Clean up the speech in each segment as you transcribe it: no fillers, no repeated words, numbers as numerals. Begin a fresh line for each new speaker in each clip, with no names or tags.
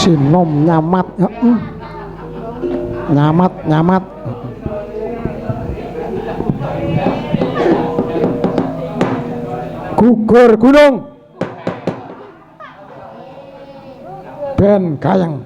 Sinom nyamat, nyamat nyamat. Gugur gunung ben gayeng.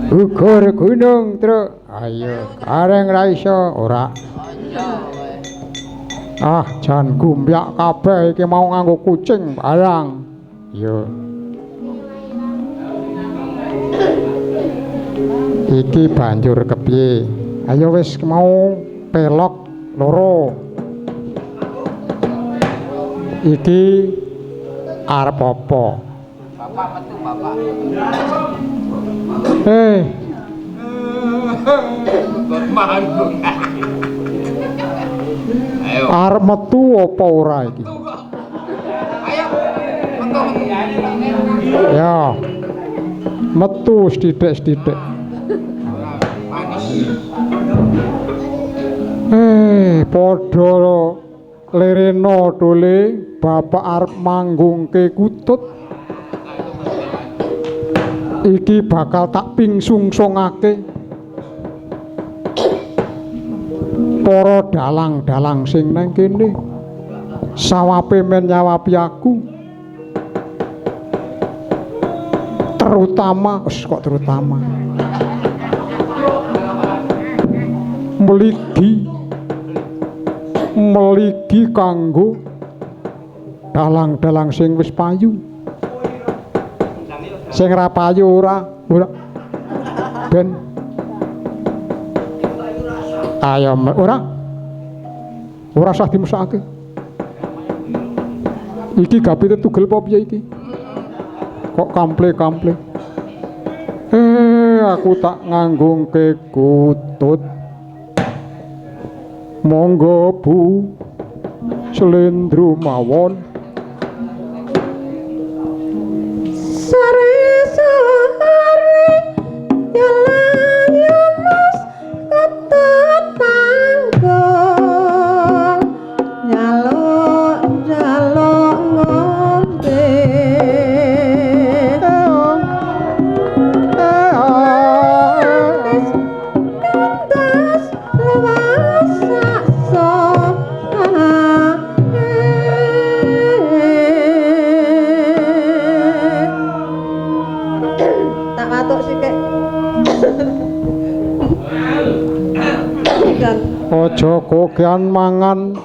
Gugur gunung, Truk. Ayo, areng ra iso ora. Ah, jan gumbyak kabeh iki mau nganggo kucing barang. Yo. Iki banjur kepiye? Ayo wis mau pelok loro. Iki arep apa?
Bapak metu, Bapak. Manggung. Ayo.
Arep metu apa ora iki?
Ayo. Metu.
Ya. Metu sithik-sithik. Padha lirena tole bapak arep manggungke kutut. Iki bakal tak pingsungsungake para dalang-dalang sing nang kene. Sawape men nyawapi aku. Terutama, wis kok terutama. Meligi kanggo dalang-dalang sing wis payu. Sing ra payu ora, ora. Ben. Ayo ora. Ora usah dimesakake. Iki gapite tugel apa piye iki? Kok kample-kample. Aku tak nganggungke kutut. Monggo Bu slendro mawon.
Sore-sore ya mas ketut panggung njaluk-njaluk ngombe. Kandas luwes sakso. Tak watuk sithik.
Aja kokean mangan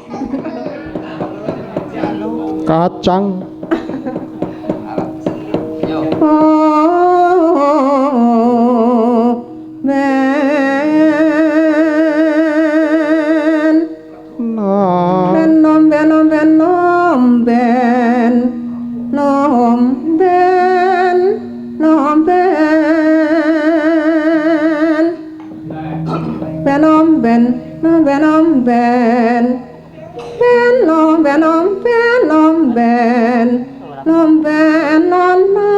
kacang.
Oh, ben
Nah,
ben nomben nomben nomben nomben nomben ben nomben nomben nomben ben nomben nomben nomben nomben nono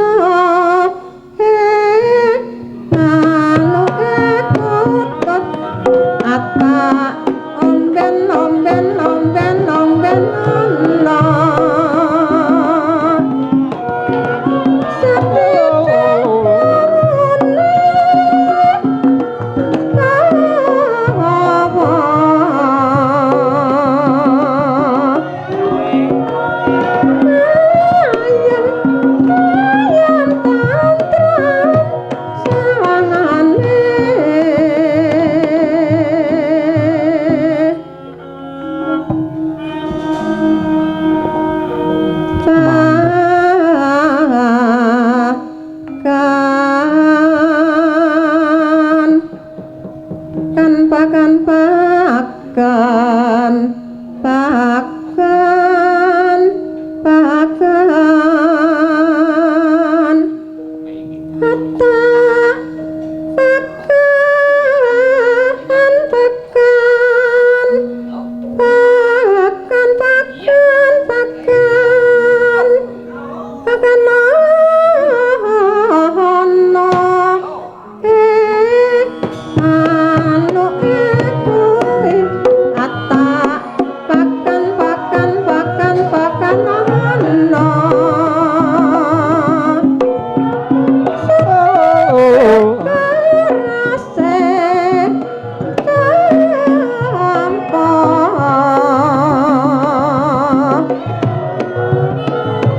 maluke kutut ata omben omben omben omben nono Kan pakan pakan pakan pakan ata pakan pakan pakan pakan pakan pakan ono maluke kuwi ata pakan pakan pakan pakan ono kerase tampa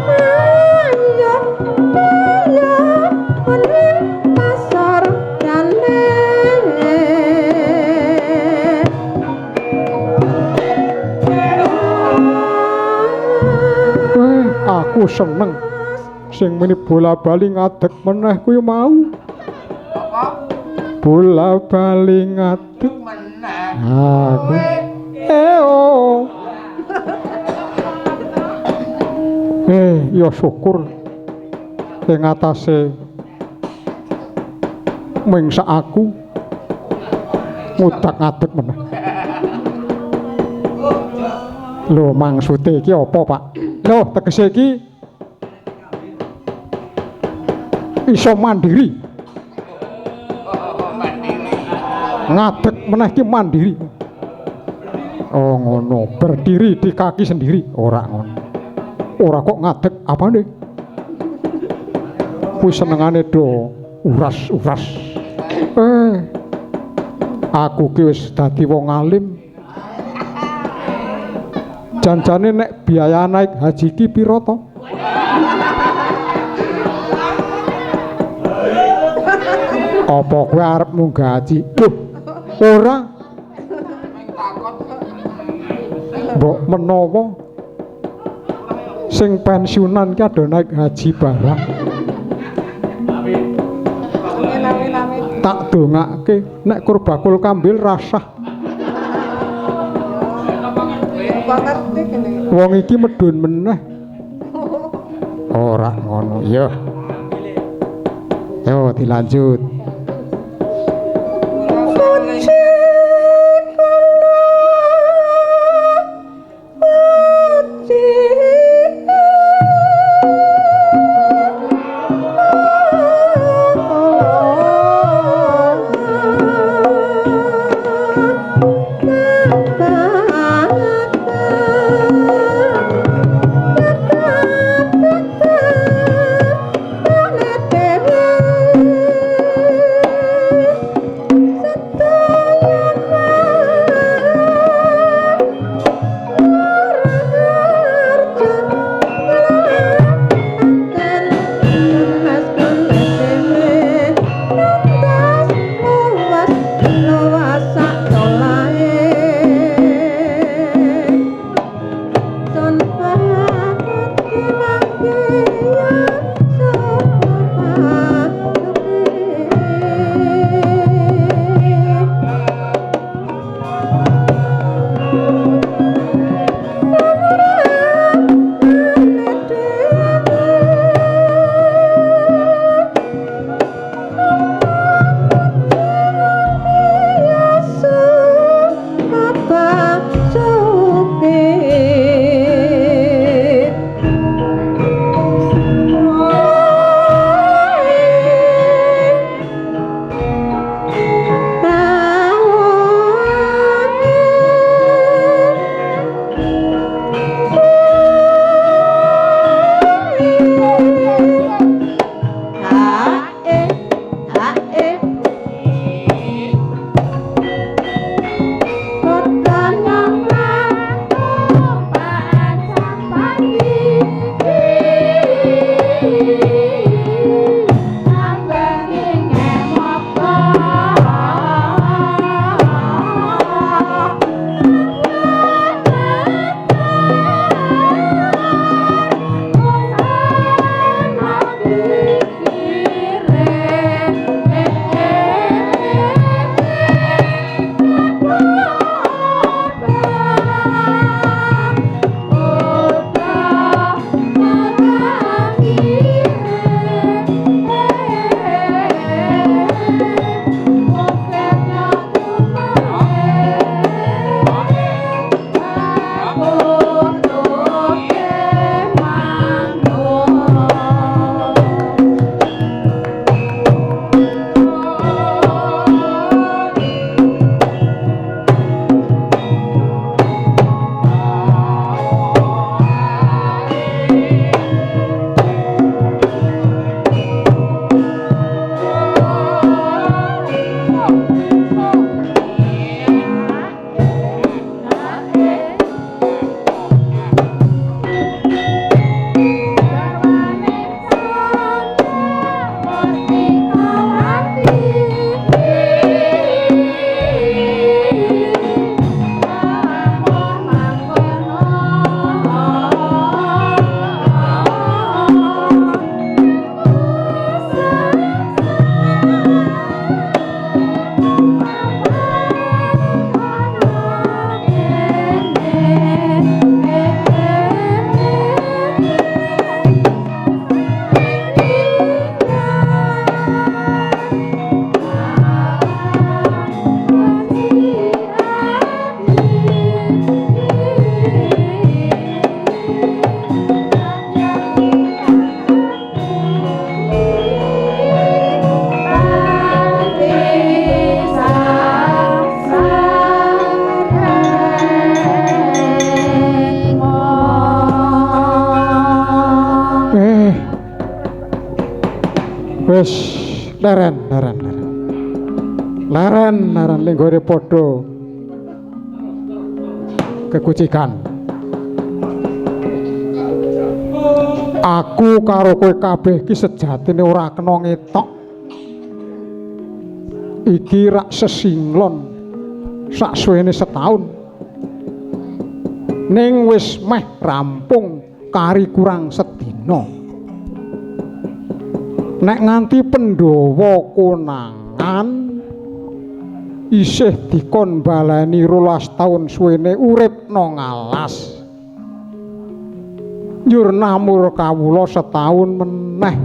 ayo ayo mening pasar dane.
Aku seneng. Sing muni bola-bali ngadeg meneh kuwi mau.
Apa?
Bola-bali ngadeg
Meneh.
Ah, kuwi. Eh oh. Ya syukur ing atase mingsa aku ngudak ngadeg meneh. Lho maksude iki apa, Pak? Lho tegese iki iso mandiri.
Mandiri.
Ngadeg meneh iki mandiri. Oh ngono, berdiri di kaki sendiri, ora ngono. Ora kok ngadeg apane? Kuwi senengane do uras-uras. Aku ki wis dadi wong alim. Janjane nek biaya naik haji ki pira to? Apa kowe arep munggah haji? Duh, ora. Mbok menawa sing pensiunan ki ado naik haji barang.
Amin amin amin.
Tak dongake nek kur bakul kambil rasah.
Kok ngerti kene.
Wong iki medun meneh. Ora ngono. Yo. Yo dilanjut.
Puji kula puji
Wis leren leren leren. Leren leren lenggore padha kekucikan. Aku karo kowe kabeh iki sejatine ora kena ngetok. Iki rak sesinglon saksuwene setahun. Ning wis meh rampung kari kurang sedina. Nek nganti Pandhawa konangan isih dikon baleni 12 taun suwene urip nang alas. Njur namur kawula setahun meneh.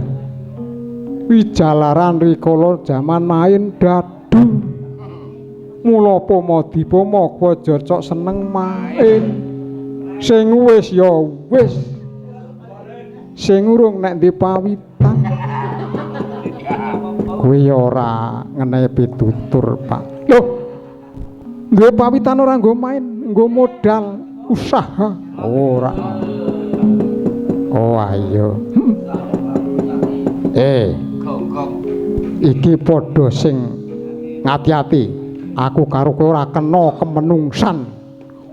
Wijalaran rikala jaman main dadu. Mula pama dipama aja cok seneng main. Sing wis ya wis. Sing urung nek dipawitan. Kuwi ya ora ngenehi pitutur, Pak. Loh. Nggo pawitan ora nggo main, nggo modal usaha. Ora. Oh ayo. Iki padha sing ngati-ati. Aku karo kowe ora kena kemenungsan.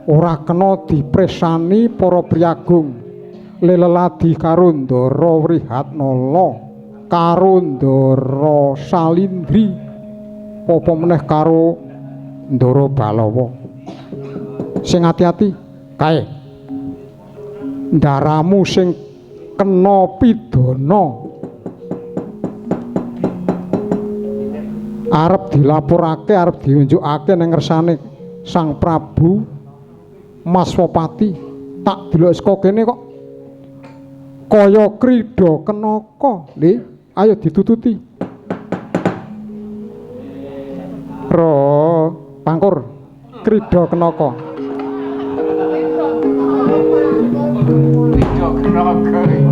Ora kena dipresani para priyagung. Leleladi karo Ndara Wrihatnala, karo Ndara Salindri, apa meneh karo Ndara Balawa. Sing ati-ati kae. Ndaramu sing kena pidana arep dilaporake, arep diunjukake ning ngersane Sang Prabu Maswapati. Tak delok saka kene kok kaya krida kenaka. Le, ayo ditututi. Ro pangkur krida kenaka.
Krida kenaka.
Ayo.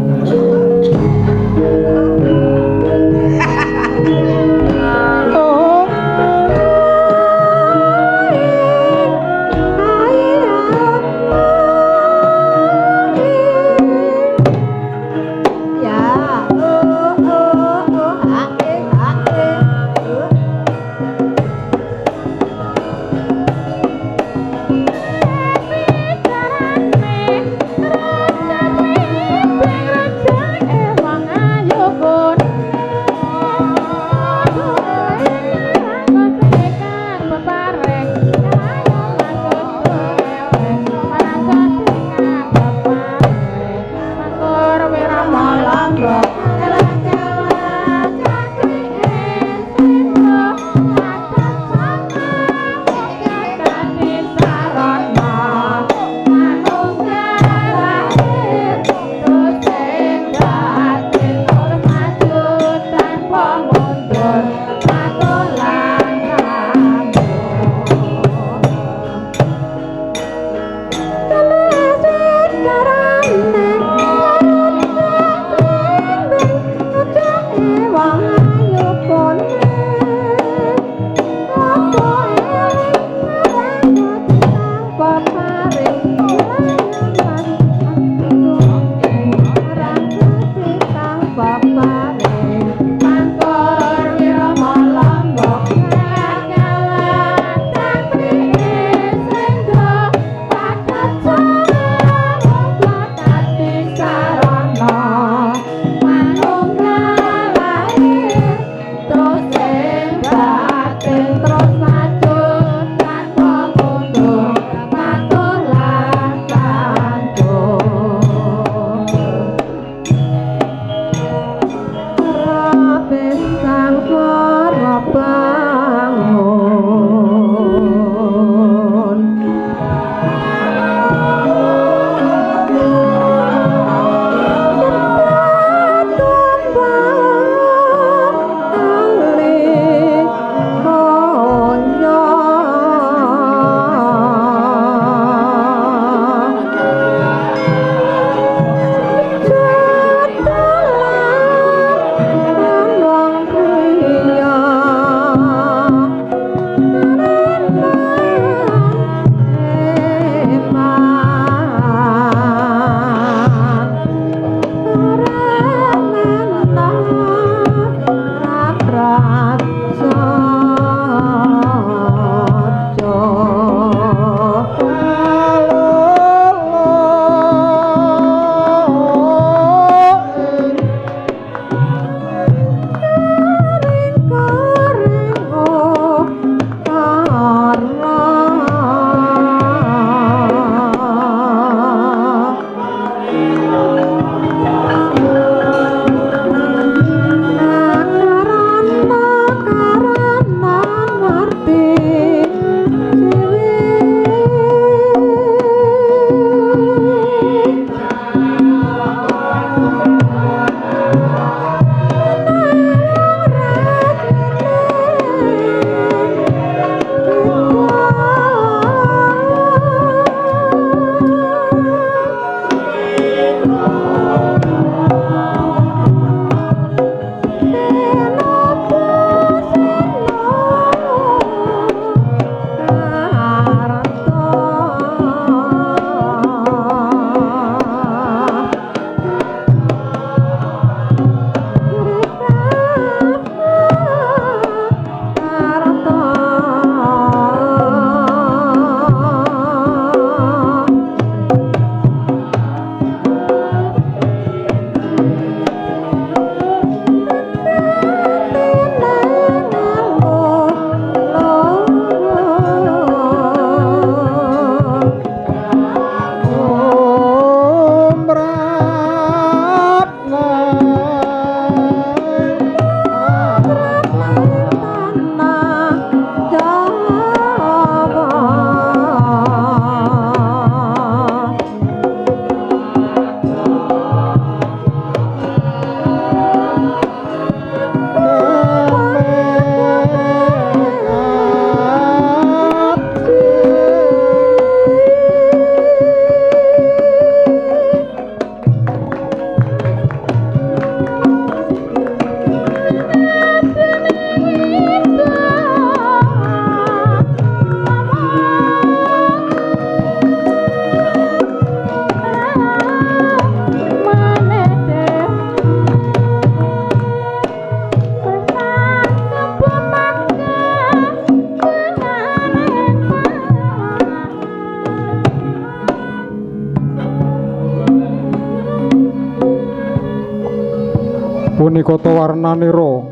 Punika warnanira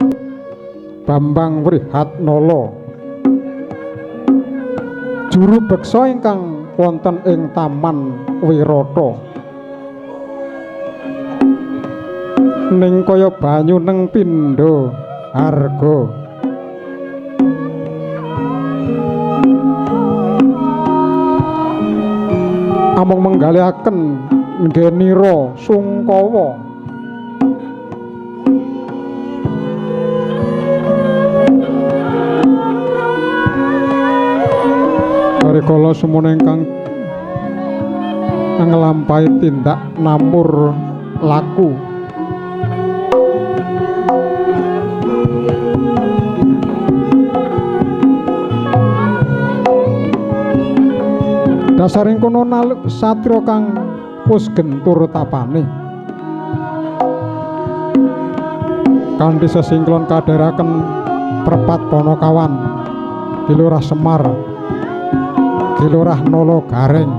Bambang Wrihatnala, juru beksa ingkang wonten ing Taman Wirata. Ning kaya banyu neng pindha harga. Amung menggalihaken nggenira sungkawa. Rikala semono ingkang nglampahi tindak namur laku. Dasaring kono satria kang wis gentur tapane. Kanthi sesingklon kadheraken Prepat Ponokawan, Ki Lurah Semar, Ki Lurah Nala Gareng,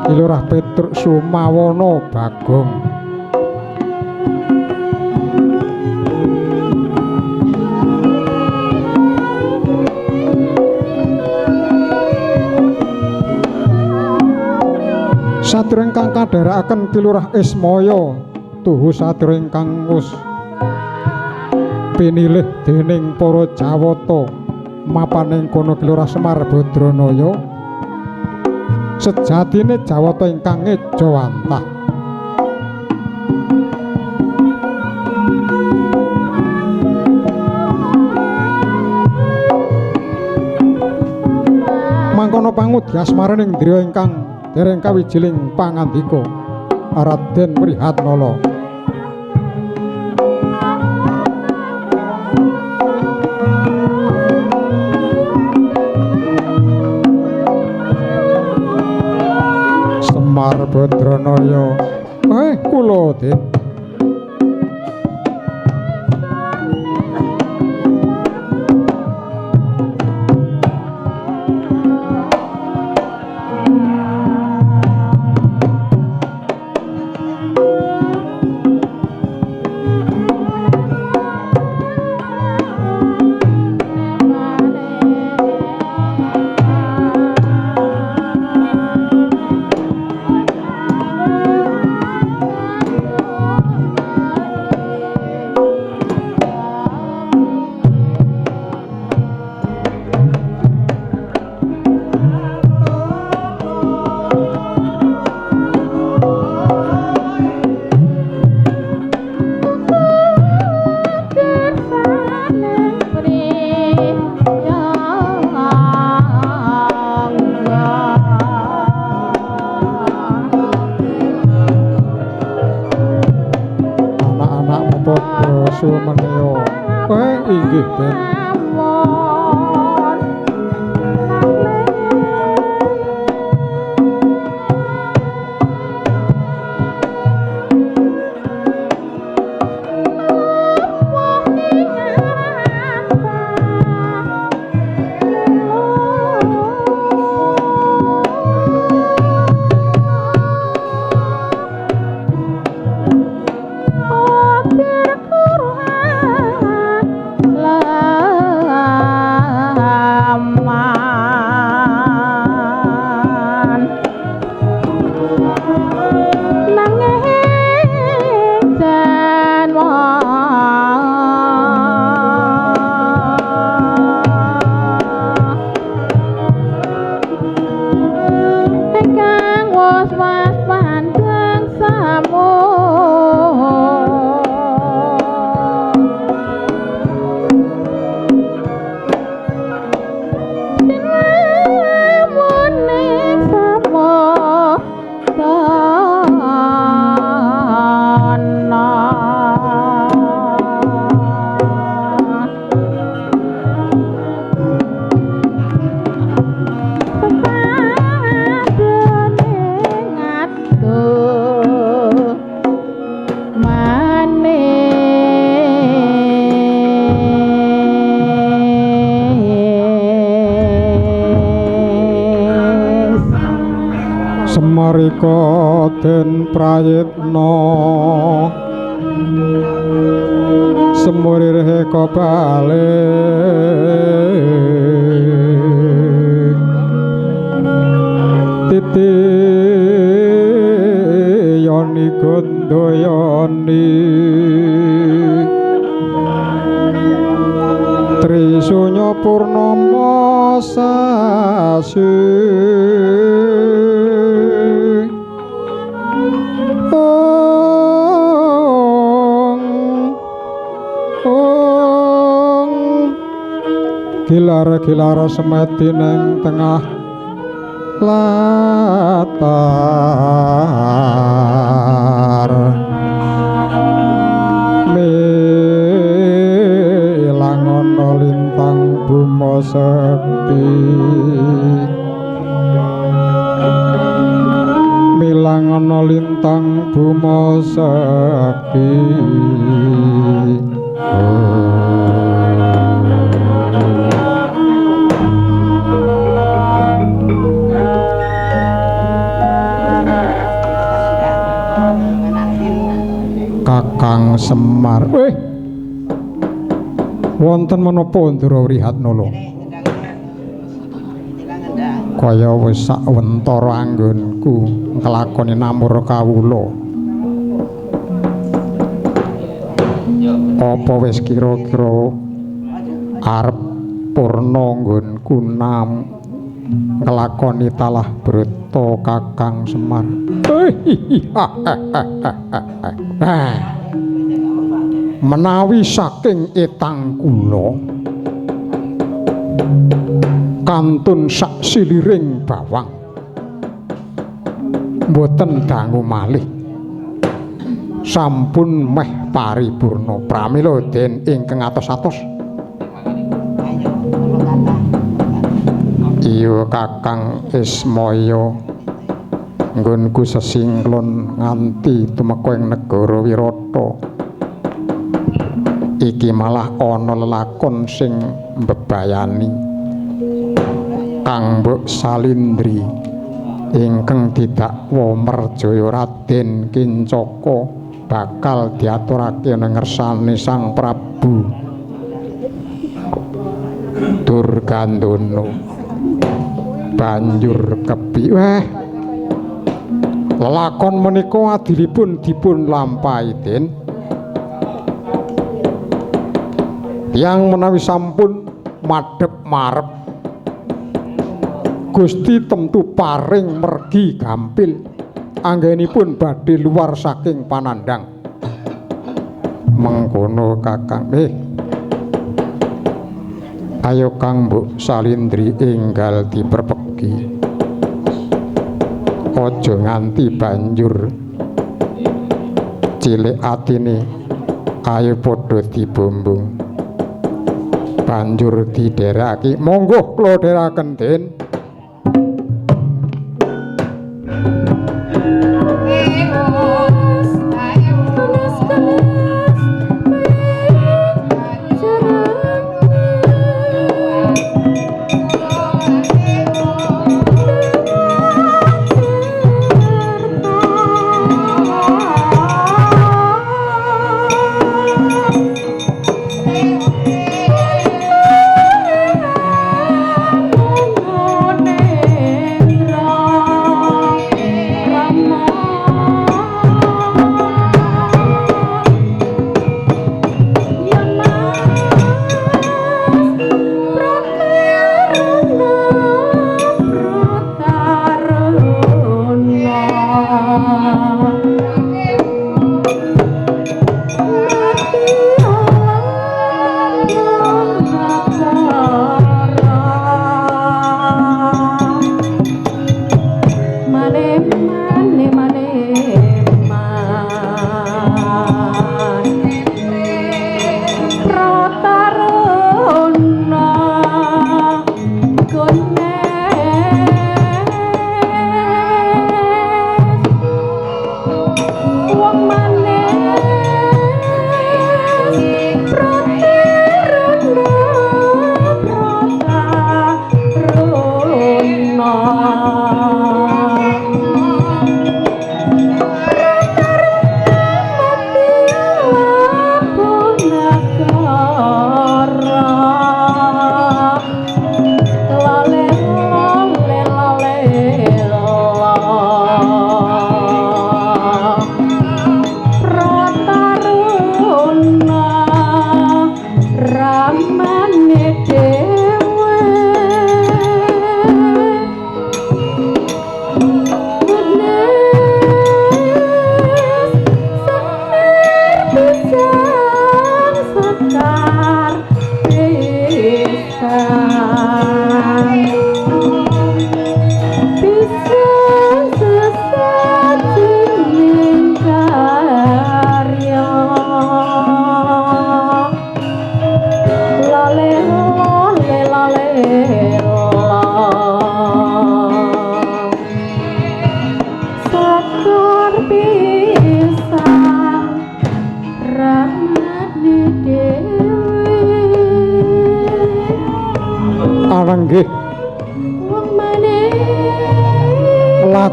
Ki Lurah Petruk Sumawana Bagong. Satria ingkang kadherekaken Ki Lurah Ismaya tuhu satria ingkang wis pinilih dening para Jawata mapan ing kono Ki Lurah Semar Badranaya sejatine Jawata ingkang ngejawantah. Mangkono pangudi asmaraning driya ingkang dereng kawijiling pangandika Raden Wrihatnala. Semar Badranaya, kula Den. Inggih Den. Semarika Den Prayitna. Sumurir kobalik titi yoni gondoyoni Trisunya purnama sasi Gilar-gilar semedi neng tengah latar milang ana lintang buma sekti milang ana lintang buma sekti. Kakang Semar, wonten menapa Ndara Wrihatnala? Kaya wis sak wentara anggonku nglakoni namur kawula. Apa wis kira-kira arep purna nggonku nam nglakoni talah brata Kakang Semar? Menawi saking etang kula kantun sak siliring bawang mboten dangu malih sampun meh paripurna pramila den ingkang atos-atos. Iya Kakang Ismaya, nggonku sesingklon nganti tumeka ing negara Wirata. Iki malah ana lelakon sing mbebayani Kang Mbok Salindri ingkang didakwa merjaya Raden Kincaka bakal diaturake ana ngersane Sang Prabu Durgandana. Banjur kepiweh lelakon menika adilipun dipun lampahi den tiyang menawi sampun madhep marep Gusti temtu paring mergi gampil anggenipun badhe luar saking panandhang. Mengkono Kakang. Ayo Kang Mbok Salindri enggal diperpegi. Aja nganti banjur cilik atine, ayo padha dibombong. Banjur didheraki. Monggo kula dheraken den.
Oh,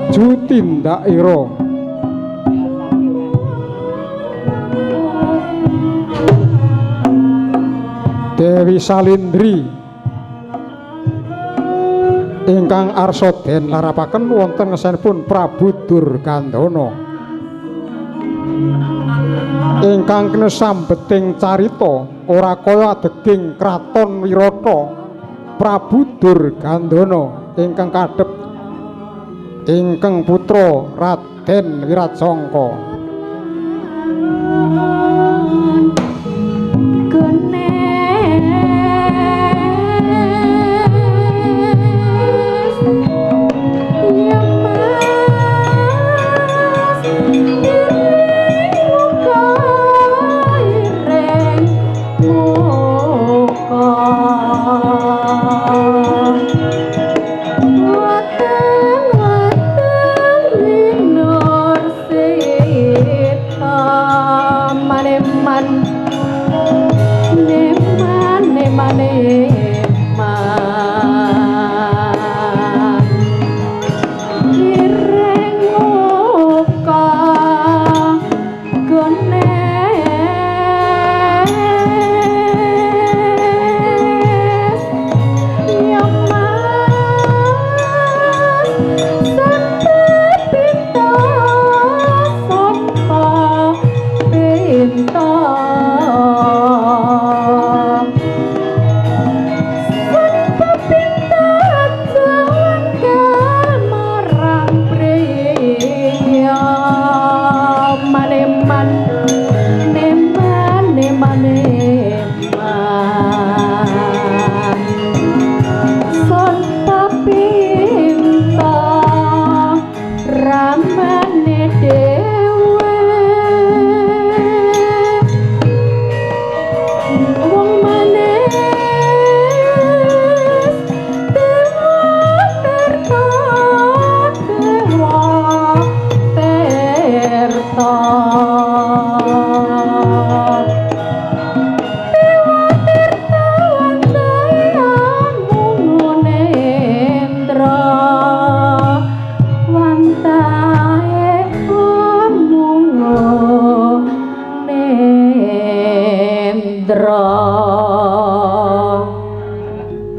Laju tindak ira. Dewi Salindri ingkang arsa den larapaken wonten ngesanipun Prabu Durgandana ingkang kena sambeting carita ora kaya adeging kraton Wirata. Prabu Durgandana ingkang kadhep ingkang putra Raden Wirajangka.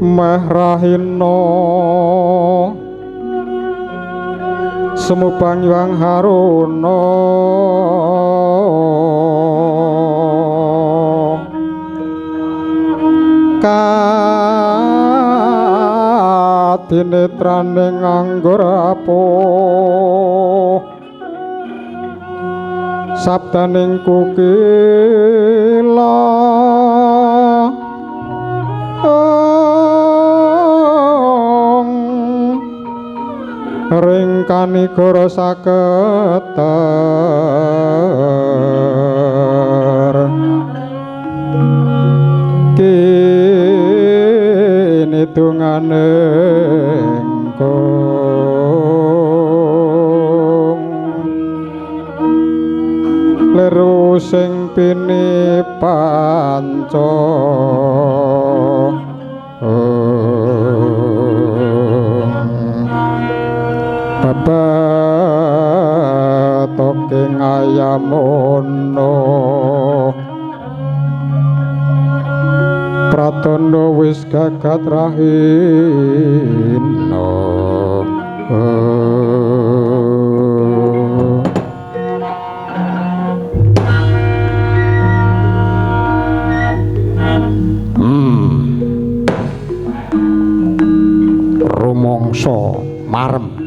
Mahrahina Semubang Hyang Haruna kadinetraning anggur apuh sabdaning kukila ring kanigara saketer kini dungane ingkung leru sing pini panca bebetoke ngayamono pratandha wis gagat rahina. Rumangsa marem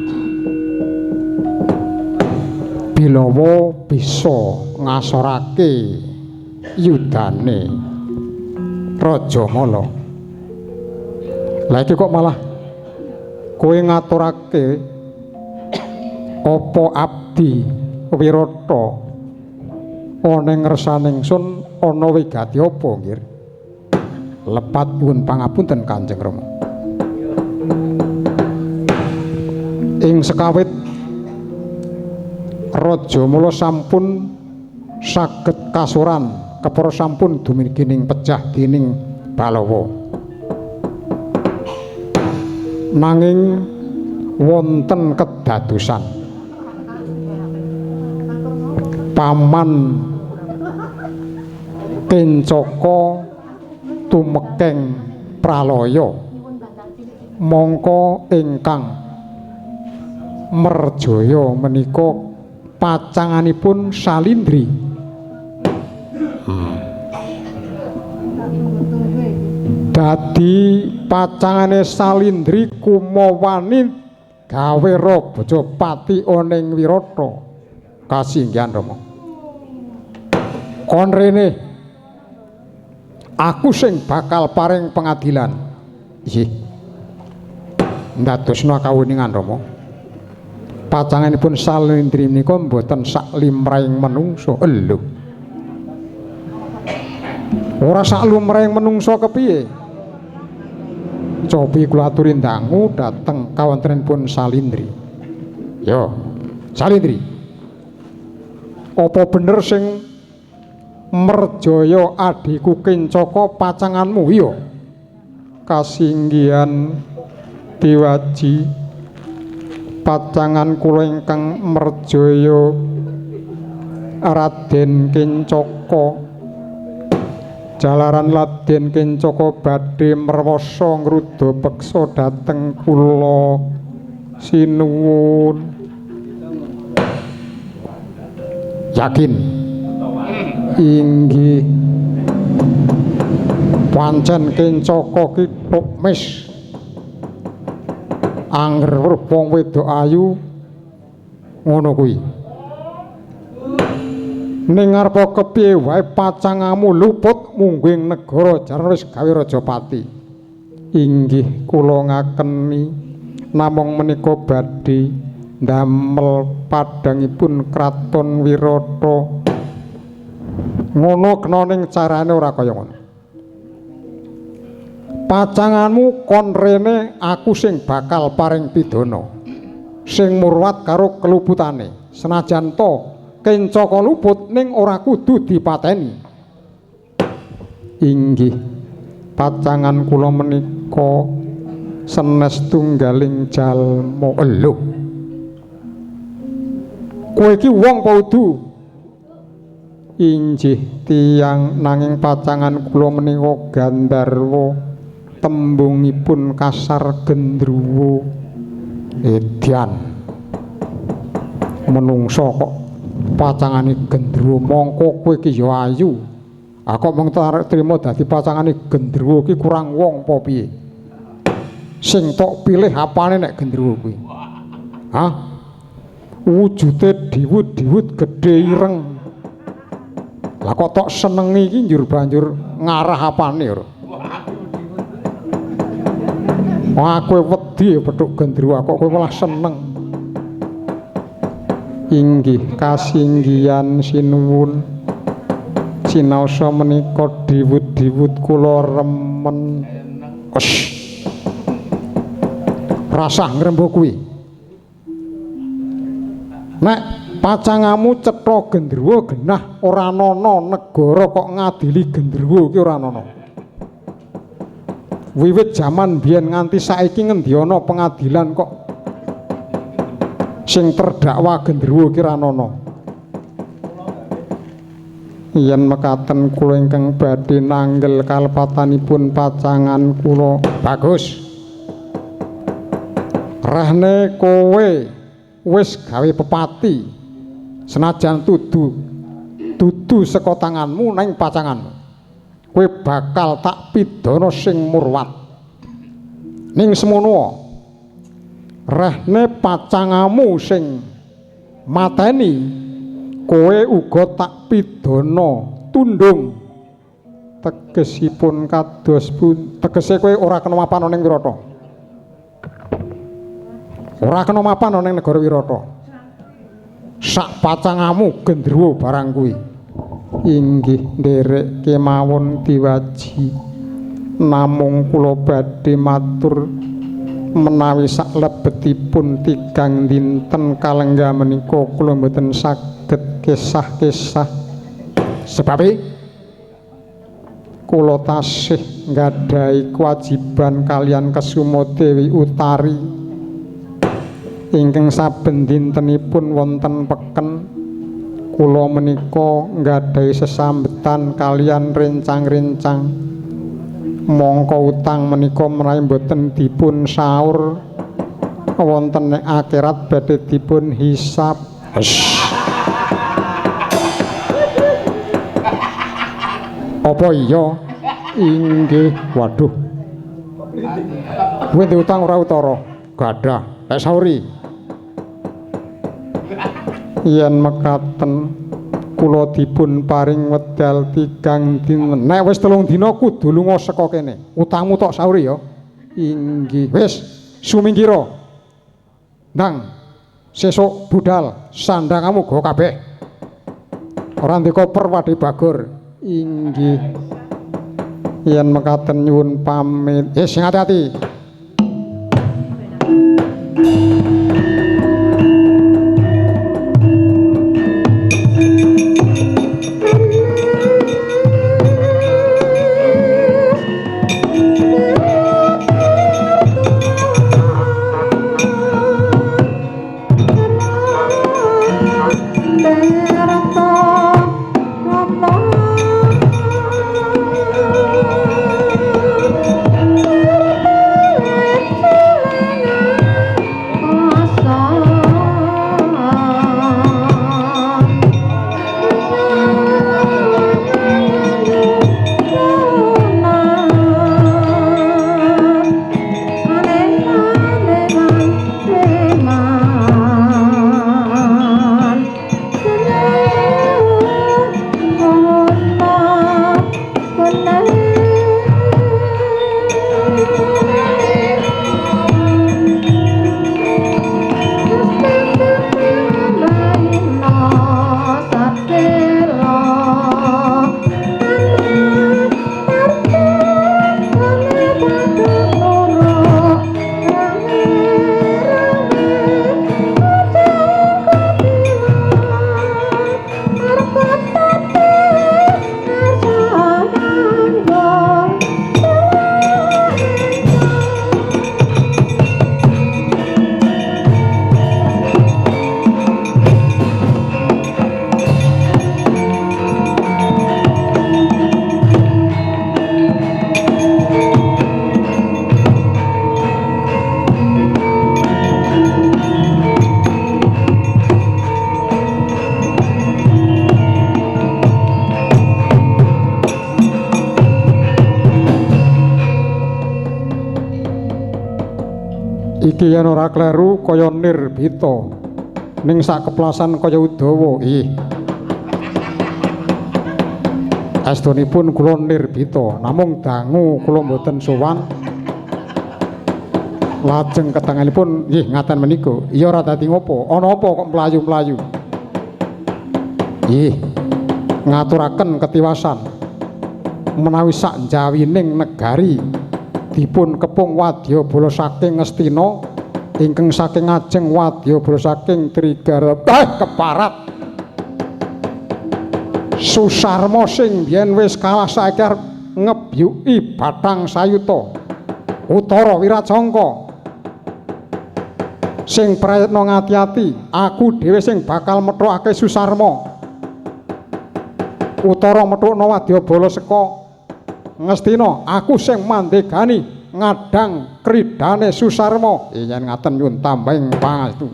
Bilawa bisa ngasorake yudane Rajamala. Lah iki kok malah kowe ngaturake apa abdi Wirata ana ing ngersane ingsun ana wigati apa nggih? Lepat nyuwun pangapunten Kanjeng Rama. Ing sekawit Rajamala sampun saged kasuran kepara sampun dumugi ning pejah dening Balawa. Nanging Wonten kedadosan Paman Kencaka tumekeng pralaya mongko ingkang Merjaya menika pacanganipun Salindri. Dadi pacangane Salindri kumawani gawe raja pati oning Wirata. Kasinggihan Rama. Kon rene aku sing bakal paring pengadilan. Nggih. Ndadosna kawuningan Rama. Pacanganipun Salindri menika mboten sak limrahing menungsa. Lho. Ora sak lumrahing menungsa kepiye? Cobi kula aturi ndangu dhateng kawontenanipun Salindri. Yo, Salindri. Apa bener sing Merjaya adhiku Kencaka pacanganmu? Iya. Kasinggihan Dewaji, pacangan kula ingkang Merjaya Raden Kencaka. Jalaran Raden Kencaka badhe merwasa ngruda peksa dhateng kula sinuwun. Yakin? Inggih. Pancen Kencaka ki tok mis. Angger weruh wong wedok ayu ngono kuwi. Ning arepa kepiye wae pacangamu luput mungguing negara jaran wis gawe rajapati. Inggih kula ngakeni, namung menika badhe ndamel padhangipun kraton Wirata. Ngono kena ning carane ora kaya ngono. Pacanganmu kon rene aku sing bakal paring pidana sing murwat karo keluputane. Senajan to Kencaka luput ning ora kudu dipateni. Inggih, pacangan kula menika senes tunggaling jalma. Lho. Kowe iki wong apa udu? Inggih tiyang, nanging pacangan kula menika gandharwa, tembungipun kasar gendruwo. Edian. Menungso kok pacangane gendruwo, mongko kowe iki ya ayu. Aku mung trimo dadi pacangane gendruwo iki kurang wong apa piye? Sing tok pilih apane nek gendruwo kuwi? Hah? Wujude diwut-diwut gedhe ireng. Lah kok tok senengi iki njur banjur ngarah apane ora? Wah, kowe wedi petuk gendruwo kok kowe malah seneng. Inggih kasinggihan sinuwun. Sinaosa menika diwut-diwut kula remen. Wes. Rasah ngrembug kuwi. Nek pacangamu cetha gendruwo genah ora ana negara kok ngadili gendruwo ki ora ana. Wiwit jaman biyen nganti saiki ngendi ana pengadilan kok sing terdakwa gendruwo ki ra ana. Yen mekaten kula ingkang badhe nanggel kalepatanipun pacangan kula. Bagus. Rehne kowe wis gawe pepati senajan dudu saka tanganmu ning pacanganmu. Kowe bakal tak pidana sing murwat. Ning semono rehne pacangamu sing mateni kowe uga tak pidana tundung. Tegesipun kados pun tegese kowe ora kena mapan ning Wirata. Ora kena mapan ning negara Wirata. Sak pacangamu gendruwo barang kuwi. Inggih nderek kemawon diwaji. Namung kula badhe matur menawi saklebetipun tigang dinten kalengga menika kula mboten saged kesah-kesah. Sebabe kula tasih nggadahi kewajiban kalian Kesuma Dewi Utari. Ingkang saben dintenipun wonten peken kula menika nggadahi sesambetan kalian rencang-rencang. Mongko utang menika menawi mboten dipun saur wonten ing akhirat badhe dipun hisab. Apa iya? Inggih. Waduh. Kowe ndek utang ora utara? Gadah. Lek sauri. Yen mekaten kula dipun paring wedal 3 dinten. Nek wis 3 dina kudu lunga saka kene. Utangmu tok sauri ya. Inggih. Wis sumingkira. Ndang sesuk budal sandangamu go kabeh. Ora ndek koper wadhe bagor. Inggih. Yen mekaten nyuwun pamit. Sing ati-ati. Iki yen ora kleru kaya Nirbita ning sak keplasan kaya Udawa. Ih. Estunipun kula Nirbita, namung dangu kula mboten sowan. Lajeng ketanganipun nggih ngaten menika. Iya ora dadi ngopo? Ana apa kok mlayu-mlayu? Ih. Ngaturaken ketiwasan menawi sak njawining negari dipun kepung wadyabala saking Ngastina ingkang saking ngajeng wadyabala saking Trigarta. Keparat. Susarma sing biyen wis kalah saiki arep ngebyuki bathang sayuta. Utara Wiracangka sing prayitna ngati-ati, aku dhewe sing bakal methukake Susarma. Utara methukna wadyabala seka Ngastina, aku sing mandegani ngadang kridane Susarma. Yen ngaten nyuwun tambahing pangastu.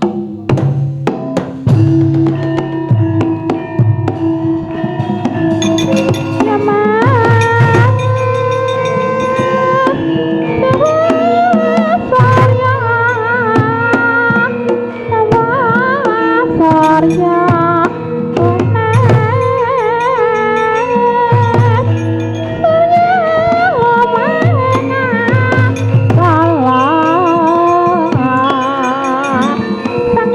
Sang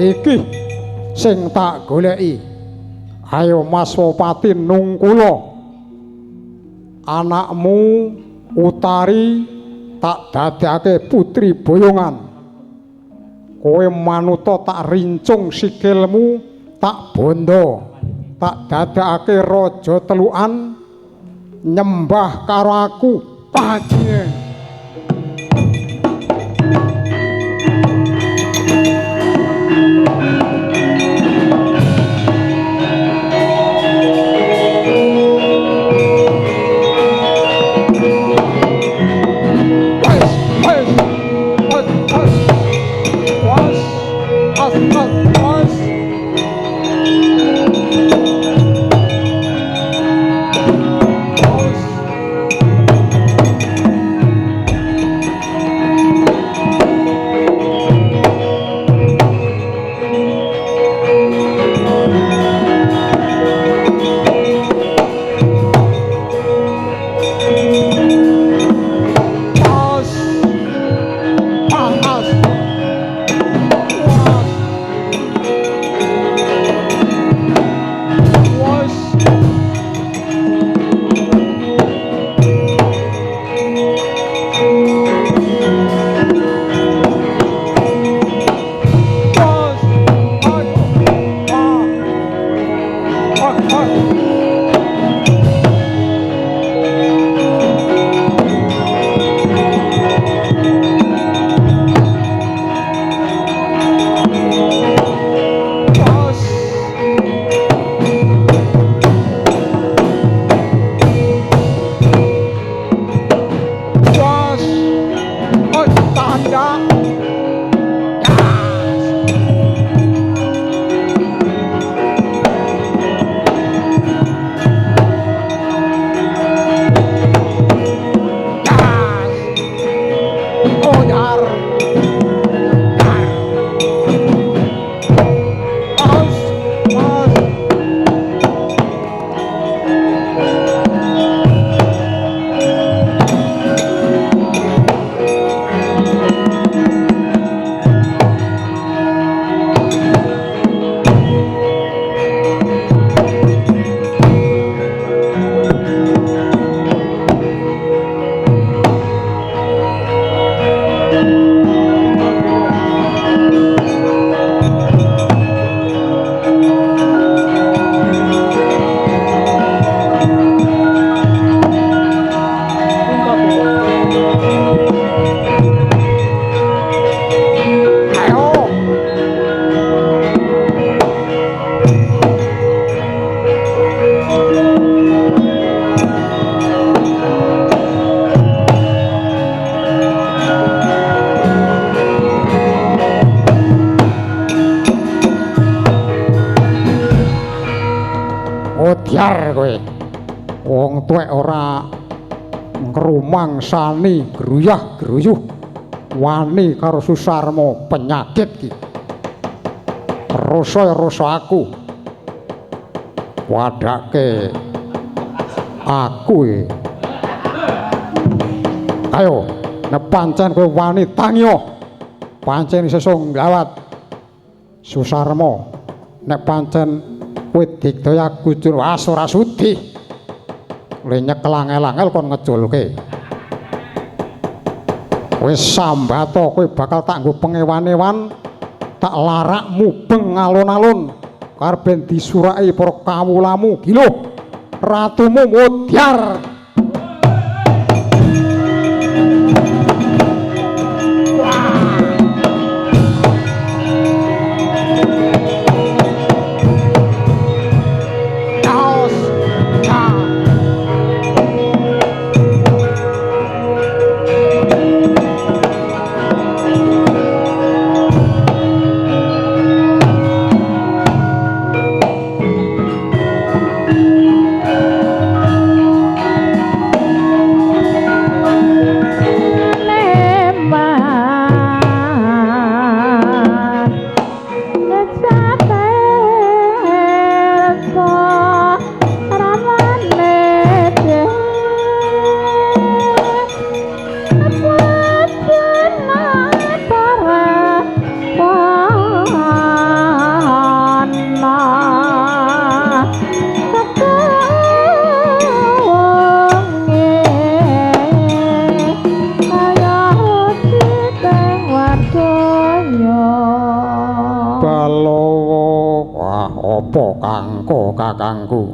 Iki sing tak goleki. Ayo Mas Wopati nungkula. Anakmu Utari tak dadekake putri boyongan. Kowe manuta tak rincung sikilmu, tak bondo, tak dadekake raja telukan nyembah karo aku. Pajine. Odyar kowe. Wong tuwek ora ngrumangsani gruyah-gruyuh wani karo Susarma penyakit ki. Rasa rasa aku. Wadake aku iki. Ayo, nek pancen kowe wani tangiyo. Pancen sesuk nglawat Susarma. Nek pancen kowe digdaya kucur was ora sudi. Le nyekel angel-angel kon ngeculke. Wis sambato kowe bakal tak nggo pengewan-ewan, tak larak mubeng alun-alun karep ben disuraki para kawulamu. Gilo, ratumu modyar. Apa kangko kakangku?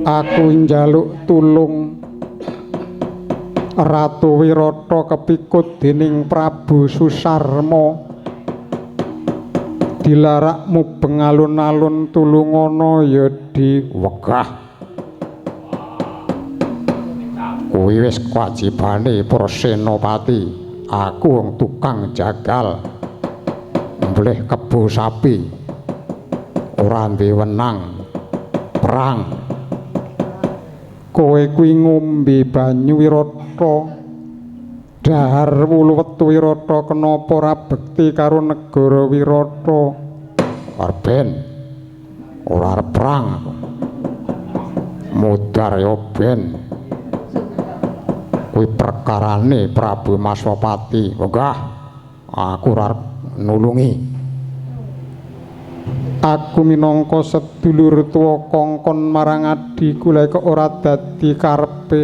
Aku njaluk tulung Ratu Wirata kepikut dening Prabu Susarma. Dilarak mubeng alun-alun tulungana ya diwegah. Kuwi wis kewajibane para senopati. Aku wong tukang jagal mbleh kebo sapi, ora duwe wenang perang. Kowe kuwi ngombe banyu Wirata, dahar wulu wetu Wirata, kenapa ora bekti karo negara Wirata? Arep ben ora arep perang aku. Mudhar ya ben. Kuwi perkarane Prabu Maswapati. Wegah, aku ora arep nulungi. Aku minangka sedulur tuwa kongkon marang adhiku, lha kok ora dadi karepe.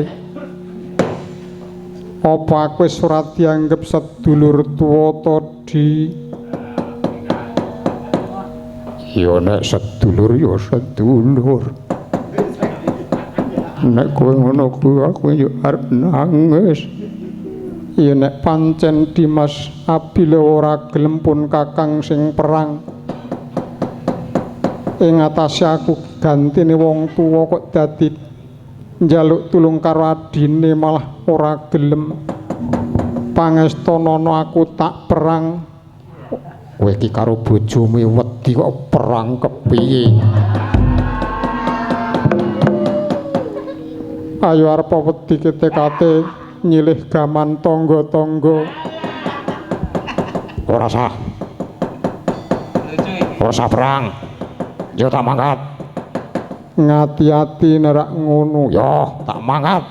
Apa aku wis ora dianggep sedulur tuwa to, Di? Ya nek sedulur ya sedulur. Nek kowe ngono kuwi aku yo arep nangis. Ya nek pancen Dimas Abila ora gelem pun kakang sing perang. Ing atase aku gantine wong tuwa kok dadi njaluk tulung karo adine malah ora gelem. Pangestanana aku tak perang. Kowe iki karo bojomu wedi kok perang kepiye? Ayo arep wedi kete-kate nyilih gaman tangga-tangga. Ora sah. Ora sah perang. Yo tak mangkat. Ngati-ati nerak ngono. Yo tak mangkat.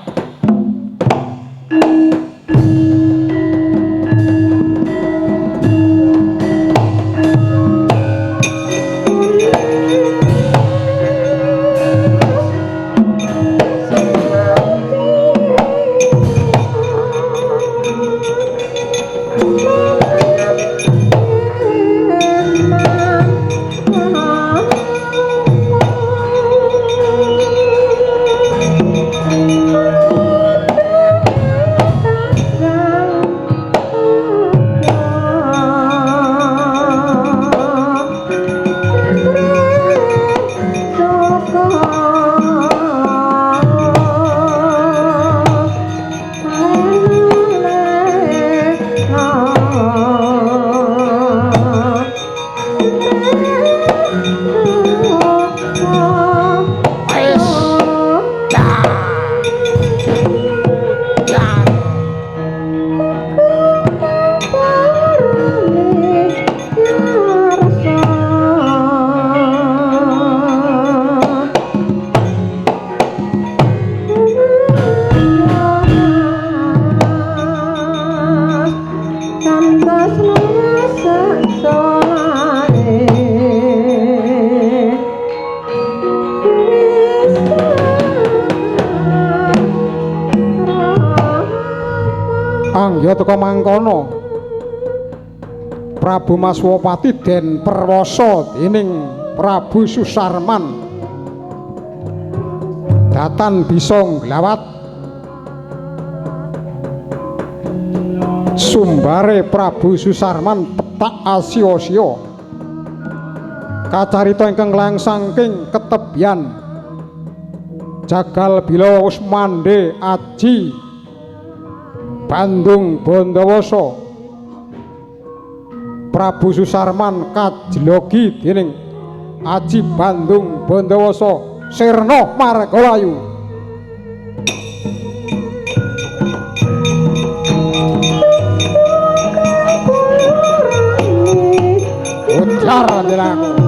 Ya teka mangkono Prabu Maswapati den perwasa dening Prabu Susarman datan bisa nglawat sumbare Prabu Susarman petak asya-asya kacarita ingkang lang saking ketebian jagal bila wis mandhe aji Bandung Bondowoso. Prabu Susarman kajlogi dening Aji Bandung Bondowoso sirna margalayu. Ujar aku.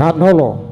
Brihannala.